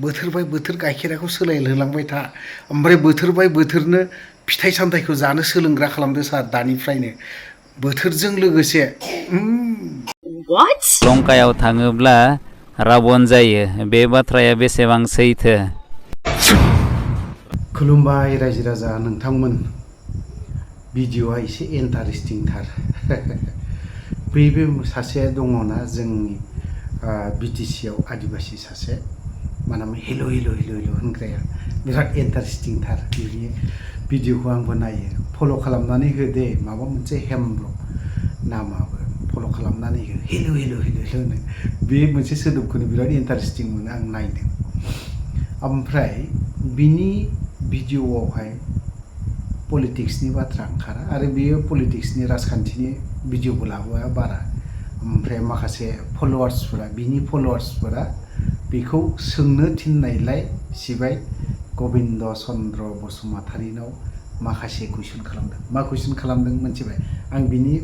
बोथोर बाय बोथोर गाइखेराखौ सोलायहोलांबाय था ओमफ्राय बोथोर बाय बोथोरनो फिथाइ सामथाइखौ जानो सोलोंग्रा खालामदो सार दानिफ्रायनो बोथोरजों लोगोसे लंकायाव थाङोब्ला राबन जायो बे बाथ्राया बेसेबां सैथो? खुलुमबाय रायजो राजा नोंथांमोन भिडिअआ एसे इन्टारेस्टिंथार बैबो सासे दङना जोंनि बिटिसिआव आदिबासि सासे माने हेल' हेल' हेल' हेल' होनग्राया बिराद इन्टारेस्टिंथार बिनि भिडिअखौ आंबो नायो फल' खालामनानै हो दे माबा मोनसे हेमब्र नामाबो फल' खालामनानै हो हेल' हेल' हेल' हेल' होनो बे मोनसे सोदोबखौनो बिराद इन्टारेस्टिं मोनो आं नायदों ओमफ्राय बिनि भिडिअआवहाय पलिटिक्सनि बाथ्रा ओंखारा आरो बियो पलिटिक्सनि राजखान्थिनि भिडिअबो लाबोआ बारा ओमफ्राय माखासे फल'वार्सफोरा बिनि फल'वार्सफोरा बेखौ सोंनो थिननायलाय सिबाय गबिन्द चन्द्र बसुमतारीनाव माखासे कुइसन खालामदों मा कुइसन खालामदों मोनथिबाय आं बिनि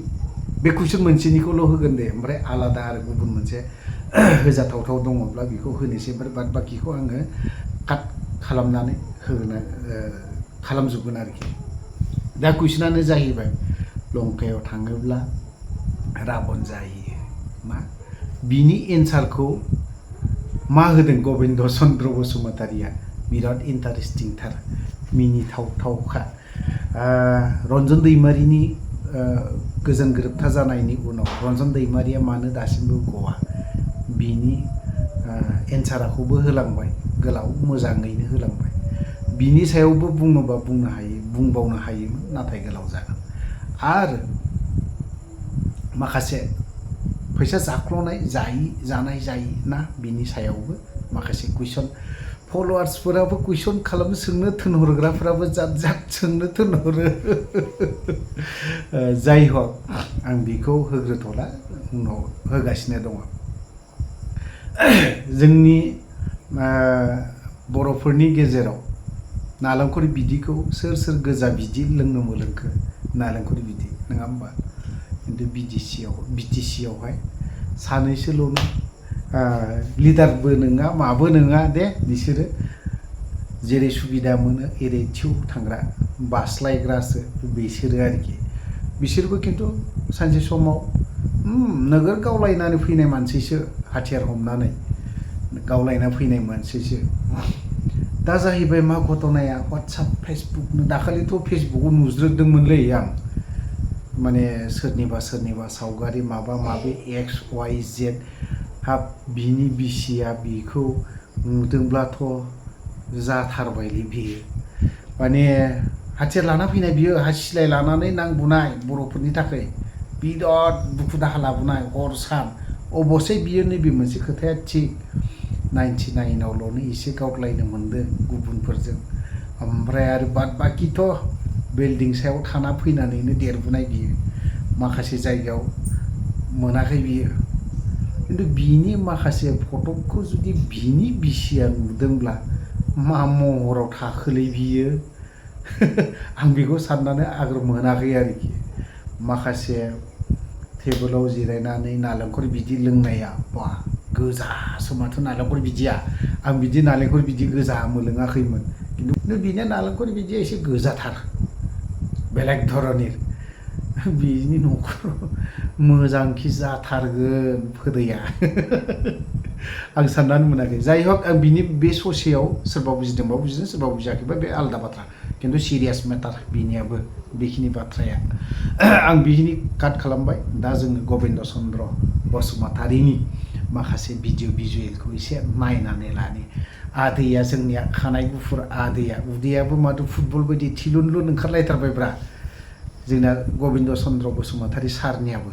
बे कुइसन मोनसेनिखौल' होगोन दे ओमफ्राय आलादा आरो गुबुन मोनसे होजाथावथाव दङब्ला बेखौ होनोसै ओमफ्राय बाद बाखिखौ आङो काट खालामनानै होनो खालामजोबगोन आरोखि दा कुइसनानो जाहैबाय लंकायाव थाङोब्ला राबन जायो मा बिनि एन्सारखौ मा होदों गबिन्द चन्द्र बसुमतारीया बिराद इन्टारेस्टिंथार मिनिथावथावखा रन्जन दैमारिनि गोजोन गोरोबथा जानायनि उनाव रन्जन दैमारिया मानो दासिमबो गवा बिनि एन्साराखौबो होलांबाय गोलाव मोजाङैनो होलांबाय बिनि सायावबो बुङोबा बुंनो हायो बुंबावनो हायोमोन नाथाय गोलाव जागोन आरो माखासे फैसा जाख्ल'नाय जानाय जायि ना बिनि सायावबो माखासे कुइसन फल'वार्सफोराबो कुइसन खालामनो सोंनो थिनहरग्राफोराबो जात जात सोंनो थिनहरो जाय हक आं बेखौ होग्रोथ'ला उनाव होगासिनो दङ जोंनि बर'फोरनि गेजेराव नालेंखर बिदैखौ सोर सोर गोजा बिदि लोंनो मोलोंखो नालेंखर बिदै नङा होमबा खिन्थु बिटिसिआवहाय सानैसोल' लिडारबो नङा माबो नङा दे बिसोरो जेरै सुबिदा मोनो एरै थिउ थांग्रा बास्लायग्रासो बिसोरो आरोखि बिसोरबो खिन्थु सानसे समाव नोगोर गावलायनानै फैनाय मानसिसो हाथियार हमनानै गावलायना फैनाय मानसिसो दा जाहैबाय मा घटनाया वाट्सएप फेसबुक दाखालिथ' फेसबुकआव नुज्रोदोंमोनलै आं माने सोरनिबा सावगारि माबा माबि XYZ हाब बिनि बिसिया बिखौ नुदोंब्लाथ' जाथारबायलै बियो माने हाथियार लाना फैनाय बियो हासिलाय लानानै नांबुनाय बर'फोरनि थाखाय बिराद दुखु दाहा लाबोनाय हर सान अबसे बियो नैबे मोनसे खोथाया थिग 99आवल'नो एसे गावलायनो मोनदों गुबुनफोरजों ओमफ्राय आरो बाद बाखिथ' बिल्डिं सायाव थाना फैनानैनो देरबोनाय बियो माखासे जायगायाव मोनाखै बियो खिन्थु बिनि माखासे फटकखौ जुदि बिनि बिसिया नुदोंब्ला मा महराव थाखोलै बियो आं बेखौ साननानै आग्रह मोनाखै आरोखि माखासे टेबोलाव जिरायनानै नालेंखर बिदै लोंनाया बा गोजासो माथो नालेंखर बिदैया आं बिदि नालेंखर बिदै गोजा मोलोङाखैमोन खिन्थु बिनिया नालेंखर बिदैया एसे गोजाथार बेलेग धरननि बिनि न'खराव मोजांखि जाथारगोन फोदैया आं साननानै मोनाखै जाय हक आं बिनि बे ससेयाव सोरबा बुजिदोंबा बुजिदों सोरबा बुजियाखैबा बे आलादा बाथ्रा खिन्थु सिरियास मेटार बिनियाबो बेखिनि बाथ्राया आं बिखिनि काट खालामबाय दा जोङो गबिन्द चन्द्र बसुमतारीनि माखासे भिजुवेलखौ एसे नायनानै लानि आदैया जोंनिया खानाय गुफुर आदैया उदैयाबो माथो फुटबल बायदि थिलुनलुन ओंखारलायथारबायब्रा जोंना गबिन्द चन्द्र बसुमतारी सारनियाबो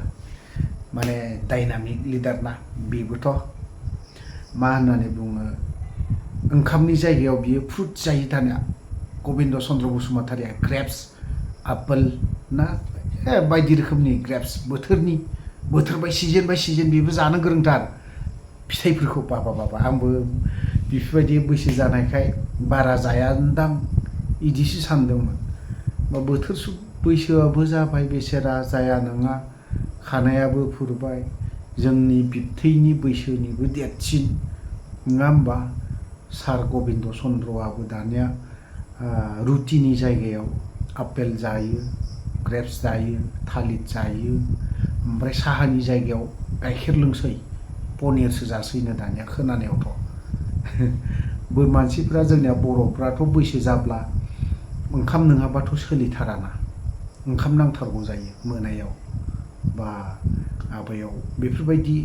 माने डाइनामिक लिडार ना बेबोथ' मा होननानै बुङो ओंखामनि जायगायाव बियो फ्रुट जायो दानिया गबिन्द चन्द्र बसुमतारीया ग्रेप्स आपेल ना बायदि रोखोमनि ग्रेप्स बोथोर बाय सिजन बेबो जानो गोरोंथार फिथाइफोरखौ बाबा आंबो बेफोरबायदि बैसो जानायखाय बारा जायादां इदिसो सानदोंमोन बा बैसोआबो जाबाय बेसेरा जाया नङा खानायाबो फुरबाय जोंनि बिबथैनि बैसोनिबो देरसिन नङा होमबा सार गबिन्द चन्द्रआबो दानिया रुटिनि जायगायाव आपेल जायो, ग्रेप्स जायो, थालिर जायो, ओमफ्राय साहानि जायगायाव गाइखेर लोंसै, पनिरसो जासैनो दानिया खोनानायावथ'। मानसिफ्रा जोंनिया बर'फ्राथ' बैसो जाब्ला ओंखाम नङाबाथ' सोलिथाराना, ओंखाम नांथारगौ जायो मोनायाव बा माबायाव। बेफोरबायदि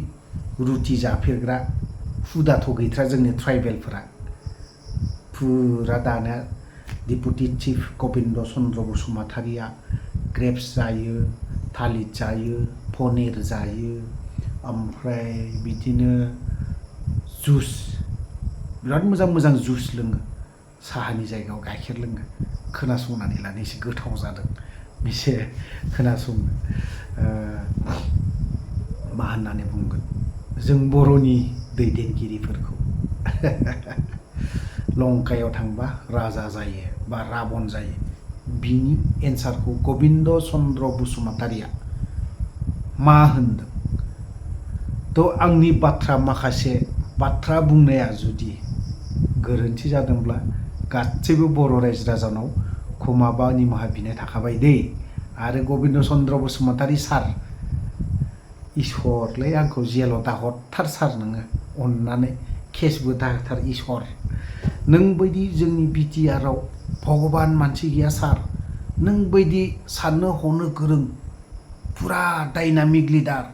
रुटि जाफेरग्रा हुदाथ' गैथ्रा जोंनि ट्राइबेलफोरा। फुरा दाना डिपुटि चिफ गबिन्द चन्द्र बसुमतारिया ग्रेप्स जायो, थालिर जायो, पनिर जायो, ओमफ्राय बिदिनो जुस, बिराद मोजां मोजां जुस लोङो, साहानि जायगायाव गाइखेर लोङो। खोनासंनानै लानो एसे गोथाव जादों एसे खोनासंनो। मा होननानै बुंगोन जों बर'नि दैदेनगिरिफोरखौ। लंकायाव थांबा राजा जायो बा राबन जायो, बिनि एन्सारखौ गबिन्द चन्द्र बसुमतारिया मा होनदों? थ' आंनि माखासे बाथ्रा बुंनाया जुदि गोरोन्थि जादोंब्ला गासैबो बर' रायजो राजानाव क्षमा निमाहा बिनाय थाखाबाय दे। आरो गबिन्द चन्द्र बसुमतारि सार, इसरलै आंखौ जेलाव दाहरथार सार, नोङो अननानै केसबो दाहोथार इसर। नों बायदि जोंनि बिटिआरआव भगबान मानसि गैया सार। नों बायदि साननो हनो गोरों फुरा डाइनामिक लिडार।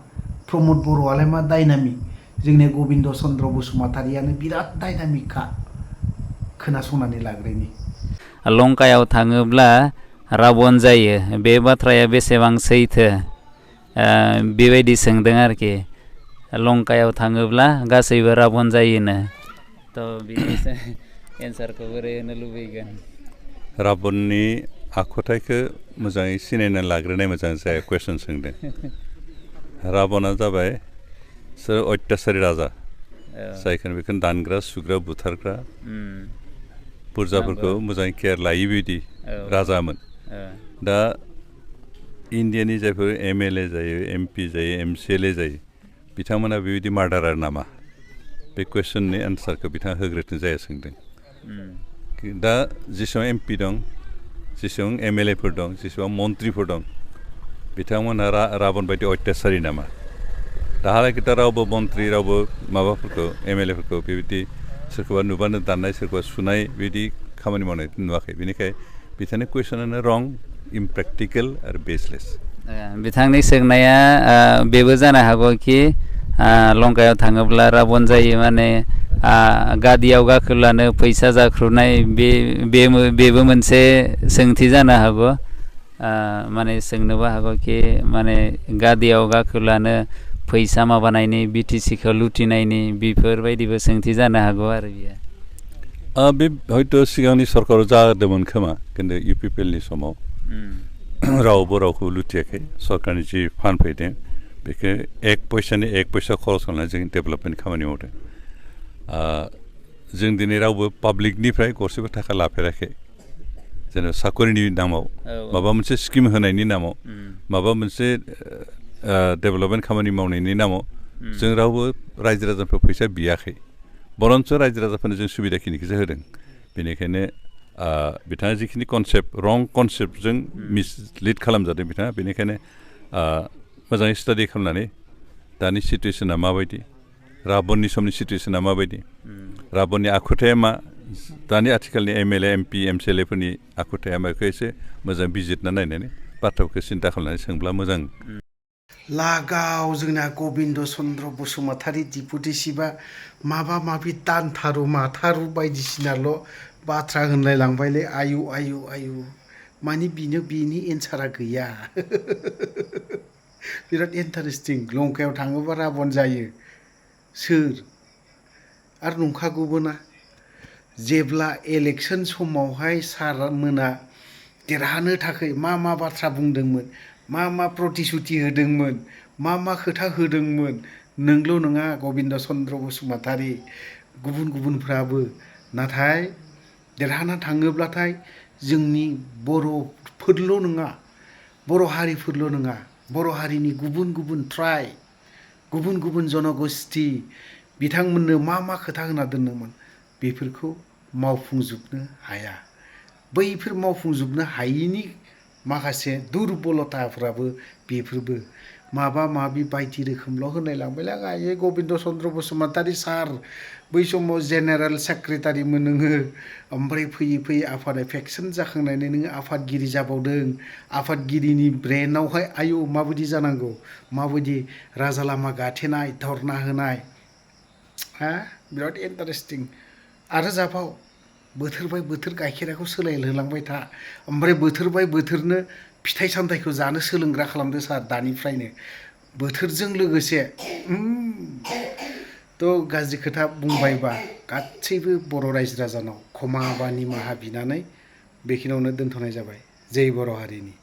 प्रमद बर'आलाय मा डाइनामिक, जोंनि गबिन्द चन्द्र बसुमतारियानो बिराद डाइनामिकखा। खोनासंनानै लाग्रोनि। लंकायाव थाङोब्ला राबन जायो, बे बाथ्राया बेसेबां सैथो? बेबायदि सोंदों आरोखि। लंकायाव थाङोब्ला गासैबो राबन जायोनो। थ' बिनि एन्सारखौ बोरै होनो लुबैगोन? राबननि आखुथायखौ मोजाङै सिनायना लाग्रोनाय मोजां जाया कुइसन सोंदों। राबना जाबाय सोर अत्याचारी राजा, जायखौ बेखौनो दानग्रा, सुग्रा, बुथारग्रा, बुरजाफोरखौ मोजाङै केयार लायै बायदि राजामोन। दा इन्डियानि जायफोर MLA जायो, MP जायो, MCLA जायो, बिथांमोना बेबायदि मार्डारार नामा? बे कुइसननि एन्सारखौ बिथाङा होग्रोनो जाया सोंदों। दा जेसेबां MP दं, जेसेबां MLAफोर दं, जेसेबां मन्थ्रिफोर दं, बिथांमोनहा राबन बायदि अत्याचारी नामा? दाहालागै दा रावबो मन्थ्रि, रावबो माबाफोरखौ MLAफोरखौ बेबायदि सोरखौबा नुबानो दाननाय, सोरखौबा सुनाय बिदि खामानि मावनाय नुवाखै। बेनिखाय बिथांनि कुइसनानो रं, इमप्रेक्टिकेल आरो बेसलेस। बिथांनि सोंनाया बेबो जानो हागौ कि लंकायाव थाङोब्ला राबन जायो माने गादियाव गाखोब्लानो फैसा जाख्रुबनाय, बेबो मोनसे सोंथि जानो हागौ। माने सोंनोबो हागौ कि माने गादियाव गाखोब्लानो फैसा माबानायनि, BTCखौ लुटिनायनि, बेफोरबायदिबो सोंथि जानो हागौ आरो बियो। बे हयथ' सिगांनि सरकाराव जादोंमोन खोमा, खिन्थु UPPLनि समाव रावबो रावखौ लुटियाखै। सरकारनि जि फान्ड फैदों बेखौ 1 पैसा खरस खालामनानै जों डेभेलपमेन्ट खामानि मावदों। जों दिनै रावबो पाब्लिकनिफ्राय गरसेबो थाखा लाफेराखै। जेनेबा साकरिनि नामाव, माबा मोनसे स्किम होनायनि नामाव, माबा मोनसे डेभेलपमेन्ट खामानि मावनायनि नामाव जों रावबो रायजो राजाफोर फैसा बियाखै। बरन्स रायजो राजाफोरनो जों सुबिदाखिनिखौसो होदों। बेनिखायनो बिथाङा जिखिनि कनसेप्ट, रं कनसेप्टजों मिसलिड खालामजादों बिथाङा। बेनिखायनो मोजाङै स्टाडि खालामनानै दानि सिटुवेसना माबायदि, राबननि समनि सिटुवेसना माबायदि, राबननि आखुथाया मा, दानि आथिखालनि MLA, MP, MCLAफोरनि आखुथाया मा, बेखौ एसे मोजां बिजिरना नायनानै बाथ्राफोरखौ सिन्था खालामनानै सोंब्ला मोजां। लागाव जोंना गबिन्द चन्द्र बसुमतारि डिपुटि चिफआ माबा माबि दानथारु माथारु बायदिसिनाल' बाथ्रा होनलायलांबायलै। आयु आयु आयु, माने बिनि एन्सारा गैया। बिराद इन्टारेस्टिं। लंकायाव थाङोबा राबन जायो सोर? आरो नंखागौबो ना। जेब्ला इलेक्सन समावहाय सारमोना देरहानो थाखाय मा बाथ्रा बुंदोंमोन, मा प्रतिश्रुति होदोंमोन, मा खोथा होदोंमोन, नोंल' नङा गबिन्द चन्द्र बसुमतारि, गुबुनफ्राबो। नाथाय देरहाना थाङोब्लाथाय जोंनि बर'फोरल' नङा, बर' हारिफोरल' नङा, बर' हारिनि गुबुन ट्राइब, गुबुन जन'गोष्ठि, बिथांमोननो मा खोथा होना दोनदोंमोन? बेफोरखौ मावफुंजोबनो हाया बैफोर मावफुंजोबनो हायिनि माखासे दुरबलताफ्राबो बेफोरबो माबा माबि बायदि रोखोमल' होनायलांबायला गायो गबिन्द चन्द्र बसुमतारी सार बै समाव जेनेरेल सेक्रेटारिमोन नोङो ओमफ्राय फैयै फैयै आफाद इफेक्सन जाखांनानै नोङो आफादगिरि जाबावदों आफादगिरिनि ब्रेनावहाय आयौ माबायदि जानांगौ माबायदि राजा लामा गाथेनाय धरना होनाय हा बिराद इन्टारेस्टिं आरो जाबाव बोथोर बाय बोथोर गाइखेराखौ सोलायहोलांबाय था ओमफ्राय बोथोर बाय बोथोरनो फिथाइ सामथाइखौ जानो सोलोंग्रा खालामदो सार दानिफ्रायनो बोथोरजों लोगोसे थ' गाज्रि खोथा बुंबायबा गासैबो बर' रायजो राजानाव क्षमा बा निमाहा बिनानै बेखिनियावनो दोनथ'नाय जाबाय जै बर' हारिनि